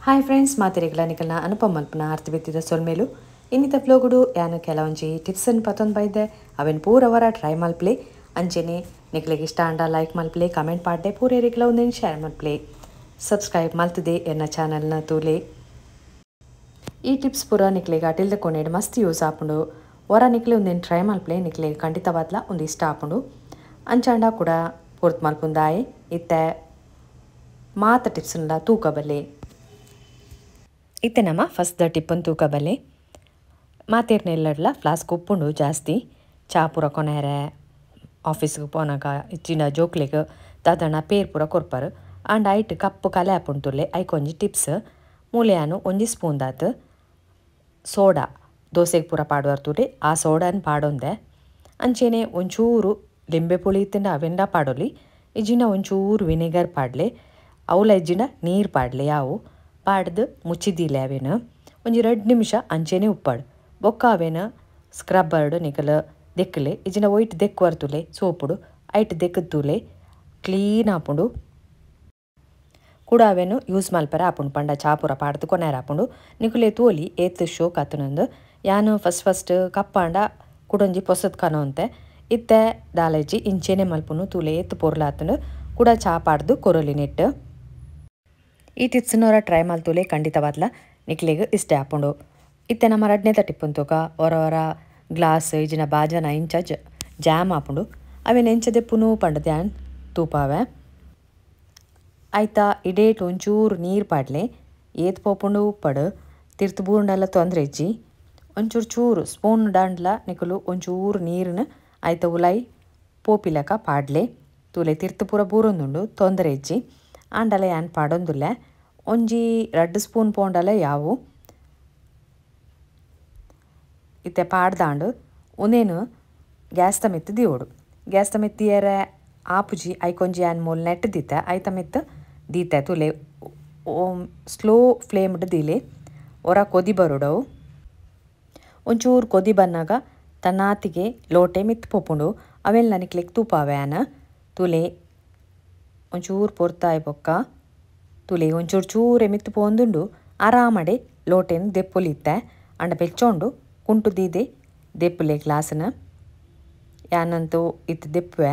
Hi friends, ಮಾತೆರೆಗ್ಲ ನಿಕಲ್ನ ಅನುಪಮ ಮಲ್ಪುನ ಆರ್ತಿ ಸೊಲ್ಮೇಲು. ಇನ್ನಿತ ವ್ಲೋಗುಡು ಯಾನು ಕೆಲವೊಂಜಿ ಟಿಪ್ಸನ್ ಪತೊಂದು ಬೈದೆ, ಅವೆನ್ ಪೂರವರ ಟ್ರೈ ಮಲ್ಪ್ಲೆ. ಅಂಚೆನೆ ನಿಕ್ಲೆಗ್ ಇಷ್ಟ ಆಂಡ ಲೈಕ್ ಮಲ್ಪ್ಲೆ, ಕಮೆಂಟ್ ಪಾಡ್ಡೆ, ಪೂರೆರೆಗ್ಲ ಒಂದೆನ್ ಶೇರ್ ಮಲ್ಪ್ಲೆ, ಸಬ್ಸ್ಕ್ರೈಬ್ ಮಲ್ತದೆ ಎನ್ನ ಚಾನಲ್ನ ತೂಲೆ. ಈ ಟಿಪ್ಸ್ ಪೂರ ನಿಕ್ಲೆಗ್ ಅಟಿಲ್ದ ಕೊನೆಡ್ ಮಸ್ತ್ ಯೂಸ್ ಆಪುಂಡು. ವರ ನಿಕ್ಲೆ ಒಂದೆನ್ ಟ್ರೈ ಮಲ್ಪ್ಲೆ, ನಿಕ್ಲೆಗ್ ಖಂಡಿತವಾದ್ಲ ಒಂದು ಇಷ್ಟ ಆಪುಂಡು. ಅಂಚಾಂಡ ಕೂಡ ಪೂರ್ತಿ ಮಲ್ಪುಂದಾಯೆ ಇತ್ತೆ ಮಾತ ಟಿಪ್ಸ್ನ ತೂಕ ಬಲ್ಲೆ. ಇತ್ತೆ ನಮ್ಮ ಫಸ್ಟ್ the ಟಿಪ್ಪನ್ ತೂಕ ಬಲ್ಲೆ. ಮಾತೇರ್ನೆಲ್ಲಡ್ಲ ಫ್ಲಾಸ್ಕ್ ಉಪ್ಪುಂಡು ಜಾಸ್ತಿ. ಚಾ ಪೂರ ಕೊನೆರೆ ಆಫೀಸ್ಗೆ ಪೋನಾಗ ಇಚ್ಚಿನ ಜೋಕ್ಲೆಗ್ ದಾದಣ್ಣ ಪೇರ್ ಪೂರ ಕೊರ್ಪರು. ಆಂಡ ಐಟ್ ಕಪ್ಪು ಕಲೆ ಆಪುಂಡು ತುಲ್ಲೆ. ಐಕೊಂಜಿ ಟಿಪ್ಸ್, ಮೂಲೆಯಾನು ಒಂಜಿ ಸ್ಪೂನ್ ದಾತ್ ಸೋಡಾ ದೋಸೆಗೆ ಪೂರ ಪಾಡುವಾರ್ ತೂಲೆ, ಆ ಸೋಡಾನ್ ಪಾಡೊಂದೆ. ಅಂಚೆನೆ ಒಂಚೂರು ಲಿಂಬೆ ಪುಳಿ ಇತ್ತಿಂಡ ಅವೆಂಡ ಪಾಡೊಲಿ, ಇಜ್ಜಿನ ಒಂಚೂರು ವಿನೆಗರ್ ಪಾಡ್ಲೆ, ಅವಲ ಇಜ್ಜಿನ ನೀರು ಪಾಡ್ಲೆ. ಯಾವು ಪಾಡ್ದು ಮುಚ್ಚಿದಿಲ್ಲ ಅವೇನು ಒಂಜಿ 2 ನಿಮಿಷ ಅಂಚೆನೆ ಉಪ್ಪಾಡು. ಬೊಕ್ಕ ಅವೇನು ಸ್ಕ್ರಬ್ಬರ್ಡು ನಿಕಲ ದೆಕ್ಕಲೆ, ಇಜ್ಜಿನ ಒಯ್ಟ್ ದೆಕ್ಕುವರ್ ತುಲೆ ಸೋಪುಡು ಐಟ್ ದೆಕ್ಕದ ತೂಲೆ ಕ್ಲೀನ್ ಆಪುಂಡು. ಕೂಡ ಅವೇನು ಯೂಸ್ ಮಲ್ಪರೆ ಆಪುಂಡು, ಪಂಡ ಚಾಪುರ ಪಾಡ್ದು ಕೊನೆರ ಆಪುಂಡು. ನಿಕುಲೆ ತೋಲಿ ಏತ್ ಶೋಕ್ ಆತನಂದು. ಯಾನು ಫಸ್ಟ್ ಫಸ್ಟ್ ಕಪ್ಪಾಂಡ ಕುಡೊಂಜಿ ಪೊಸತ್ ಕನೋಂತೆ ಇತ್ತೆ ದಾಲಜ್ಜಿ ಇಂಚೆನೆ ಮಲ್ಪುನು ತೂಲೆ ಏತ್ ಪೊರ್ಲಾತನು. ಕೂಡ ಚಾ ಪಾಡ್ದು ಕೊರೊಲಿ ನೆಟ್ಟು. ಈ ಟಿಪ್ಸ್ನವರ ಟ್ರೈ ಮಲ್ತೂಲೆ, ಖಂಡಿತವಾದ್ಲ ನಿಕ್ಲೆಗ್ ಇಷ್ಟ ಆಪುಂಡು. ಇತ್ತೆ ನಮ್ಮ ರಡ್ನೇದ ಟಿಪ್ಪನ್ ತೂಕ. ಹೊರ ಹೊರ ಗ್ಲಾಸ್ ಇಜಿನ ಬಾಜನ ಇಂಚ ಜಾಮ್ ಆಪುಂಡು. ಅವೇನು ಎಂಚ ದೆಪ್ಪುನು ಪಂಡದ ಯಾನ್ ತೂಪಾವೆ. ಆಯ್ತಾ ಇಡೇಟ್ ಒಂಚೂರು ನೀರು ಪಾಡ್ಲೆ, ಏತ್ ಪೋಪುಂಡು ಉಪ್ಪಡು, ತಿರ್ತು ಬೂರ್ಂಡಲ್ಲ ತೊಂದರೆ ಇಜ್ಜಿ. ಒಂಚೂರು ಚೂರು ಸ್ಪೂನ್ ದಾಂಡ್ಲ ನಿಕುಲು ಒಂಚೂರು ನೀರನ್ನು ಆಯ್ತ ಉಲಾಯಿ ಪೋಪಿಲಕ ಪಾಡ್ಲೆ. ತೂಲೆ ತಿರ್ತು ಪೂರ ಬೂರೊಂದುಂಡು, ತೊಂದರೆ ಇಜ್ಜಿ. ಆಂಡಲ ಯಾನ್ ಪಾಡೊಂದುಲ್ಲ, ಒಂಜಿ 2 ಸ್ಪೂನ್ ಪೋಂಡಲ ಯಾವು. ಇತ್ತೆ ಪಾಡ್ದಾಂಡು ಒಂದೇನು ಗ್ಯಾಸ್ ಮಿತ್ತು ದೀವೋಡು. ಗ್ಯಾಸ್ ಮಿತ್ತಿಯರೆ ಆಪುಜಿ, ಐಕೊಂಜಿ ಯಾನ್ ಮೂಲ ನೆಟ್ ದೀತೆ, ಐತ ಮಿತ್ತು ದೀತೆ ತುಲೆ ಸ್ಲೋ ಫ್ಲೇಮ್ಡ್ ದೀಲೆ. ಹೊರ ಕೊದಿ ಬರೋಡವು. ಒಂಚೂರು ಕೊದಿ ಬನ್ನಾಗ ತನ್ನಾತಿಗೆ ಲೋಟೆ ಮಿತ್ತು ಪೋಪುಂಡು. ಅವೆಲ್ಲ ನಿಕ್ಲೆಗ್ ತೂಪಾವೆ ಆನ ತುಲೆ. ಒಂಚೂರು ಪೊರ್ತಾಯ್ ಬೊಕ್ಕ ತುಲೆ ಒಂಚೂರು ಚೂರೆ ಮಿತ್ತು ಪೋಂದುಂಡು. ಆರಾಮಡೆ ಲೋಟೆನ್ ದೆಪ್ಪುಲಿತ್ತೆ. ಅಂಡ ಬೆಚ್ಚೋಂಡು ಕುಂಟು ದೀದೆ ದೆಪ್ಪುಲೆ ಗ್ಲಾಸನ. ಯಾನಂತೂ ಇತ್ತು ದೆಪ್ಪುವೆ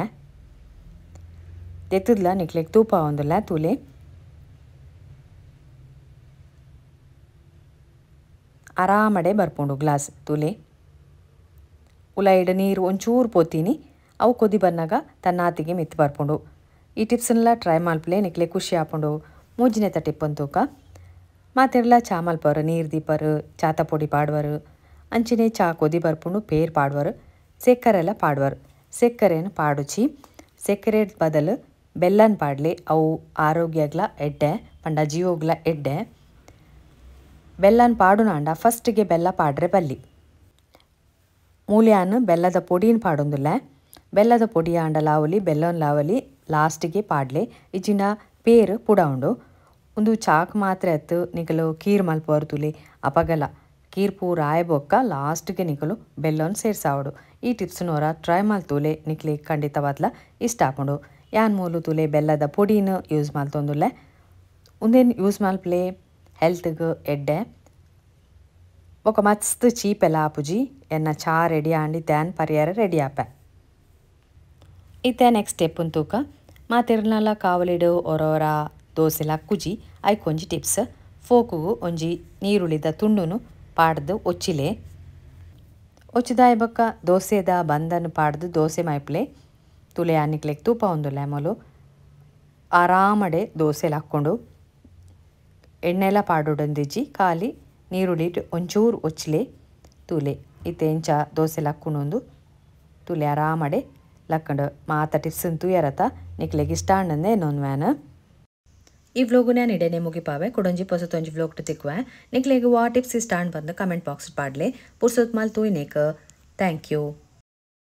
ದೆತ್ತದ್ಲ ನಿಕ್ಲೆಗ್ ತೂಪ ಒಂದುಲ್ಲ ತೂಲೆ. ಆರಾಮಡೆ ಬರ್ಪುಂಡು ಗ್ಲಾಸ್ ತೂಲೆ. ಉಲೈಡ್ ನೀರು ಒಂಚೂರು ಪೋತೀನಿ, ಅವು ಕೊದಿ ಬನ್ನಾಗ ತನ್ನಾತಿಗೆ ಮಿತ್ತು ಬರ್ಪುಂಡು. ಈ ಟಿಪ್ಸ್ನೆಲ್ಲ ಟ್ರೈ ಮಲ್ಪಲೆ, ನಿಕ್ಲೆ ಖುಷಿ ಆಪುಂಡು. ಮೂಜಿನೆತ ಟಿಪ್ಪನ್ ತೂಕ. ಮಾತೆರ್ಲ ಚಾ ಮಲ್ಪರು, ನೀರು ದೀಪರು, ಚಾತ ಪೊಡಿ ಪಾಡುವರು. ಅಂಚನೆ ಚಾ ಕೊದಿ ಬರ್ಪುಂಡು ಪೇರ್ ಪಾಡುವರು, ಸೆಕ್ಕರೆಲ್ಲ ಪಾಡುವರು. ಸೆಕ್ಕರೆನ ಪಾಡುಚಿ, ಸೆಕ್ಕರೆ ಬದಲು ಬೆಲ್ಲನ್ ಪಾಡ್ಲೆ. ಅವು ಆರೋಗ್ಯಗ್ಲ ಎಡ್ಡೆ, ಪಂಡ ಜೀವೋಗ್ಲ ಎಡ್ಡೆ. ಬೆಲ್ಲನ್ ಪಾಡುನಾಂಡ ಫಸ್ಟಿಗೆ ಬೆಲ್ಲ ಪಾಡ್ರೆ ಬಲ್ಲಿ. ಮೂಲ್ಯಾನು ಬೆಲ್ಲದ ಪೊಡಿನ ಪಾಡೊಂದುಲ್ಲ. ಬೆಲ್ಲದ ಪೊಡಿ ಆಂಡ ಲಾವಲಿ, ಬೆಲ್ಲನ್ ಲಾವಲಿ ಲಾಸ್ಟಿಗೆ ಪಾಡ್ಲೆ. ಇಜ್ಜಿನ ಪೇರು ಪುಡ ಉಂಡು. ಒಂದು ಚಾಕ್ ಮಾತ್ರ ಎತ್ತು ನಿಕಲು ಕೀರ್ ಮಲ್ಪುವರು ತುಲೆ, ಅಪಗಲ ಕೀರ್ ಪೂರ ಆಯಬೊಕ್ಕ ಲಾಸ್ಟಿಗೆ ನಿಕಲು ಬೆಲ್ಲನ್ ಸೇರ್ಸಾವಡು. ಈ ಟಿಪ್ಸ್ನವರ ಟ್ರೈ ಮಲ್ತೂಲೆ, ನಿಕ್ಲೆ ಖಂಡಿತವಾದ್ಲ ಇಷ್ಟ ಆಪುಂಡು. ಯಾನ್ ಮೂಲು ತುಲೆ ಬೆಲ್ಲದ ಪೊಡಿನ ಯೂಸ್ ಮಲ್ತೊಂದುಲ್ಲೆ. ಉಂದೇನು ಯೂಸ್ ಮಲ್ಪ್ಲೆ ಹೆಲ್ತ್ಗೆ ಎಡ್ಡೆ. ಬೊಕ ಮಸ್ತ್ ಚೀಪ್ ಎಲ್ಲ ಆಪುಜಿ. ಎನ್ನ ಚಾ ರೆಡಿ ಆಂಡಿ ತ್ಯಾನ್ ಪರಿಯಾರ ರೆಡಿ ಆಪೆ. ಇತ್ತೆ ನೆಕ್ಸ್ಟ್ ಸ್ಟೆಪ್ ತೂಕ. ಮಾತೆರ್ನಲ ಕಾವಲಿಡು ಒರೋರ ದೋಸೆ ಲಕ್ಕುಜಿ. ಐಕೊಂಜಿ ಟಿಪ್ಸ್, ಫೋಕುಗು ಒಂಜಿ ನೀರುಳ್ಳಿದ ತುಂಡುನು ಪಾಡ್ದು ಒಚ್ಚಿಲೆ. ಒಚ್ಚಿದಾಯ ಬೊಕ್ಕ ದೋಸೆದ ಬಂದನ್ನು ಪಾಡ್ದು ದೋಸೆ ಮೈಪ್ಲೆ. ತುಲೆ ಆನಿಕ್ಲೆಗ್ ತೂಪ ಒಂದುಲ್ಲೆ ಮೊಲು. ಆರಾಮಡೆ ದೋಸೆ ಹಾಕ್ಕೊಂಡು ಎಣ್ಣೆಲ್ಲ ಪಾಡೋಡೊಂದಿಜ್ಜಿ, ಖಾಲಿ ನೀರುಳ್ಳಿ ಒಂಚೂರು ಒಚ್ಚಿಲೆ ತೂಲೆ. ಇತ್ತೆ ಎಂಚ ದೋಸೆ ಲಕ್ಕುಂಡೊಂದು ತುಲೆ ಆರಾಮಡೆ ಲಕ್ಕಂಡು. ಮಾತ ಟಿಪ್ಸ್ ತೂಯರತ ನಿಕ್ಲೆಗ್ ಇಷ್ಟ ಆಂಡಂದೆ ನೊನ್ವ್ಯಾನ. ಈ ವ್ಲೋಗು ನಾನು ಇಡೇನೆ ಮುಗಿಪಾವೆ. ಕುಡೊಂಜಿ ಪೊಸತೊಂಜಿ ವ್ಲೋಗ್ ತಿಕ್ವೆ. ನಿಕ್ಲೆಗ್ ವಾ ಟಿಪ್ಸ್ ಇಷ್ಟ ಆಂಡ್ ಬಂದು ಕಮೆಂಟ್ ಬಾಕ್ಸ್ ಪಾಡ್ಲೆ. ಪುರ್ಸೊತ್ ಮಾಲ್ ತೂಯ್ನೇಕ್. Thank you.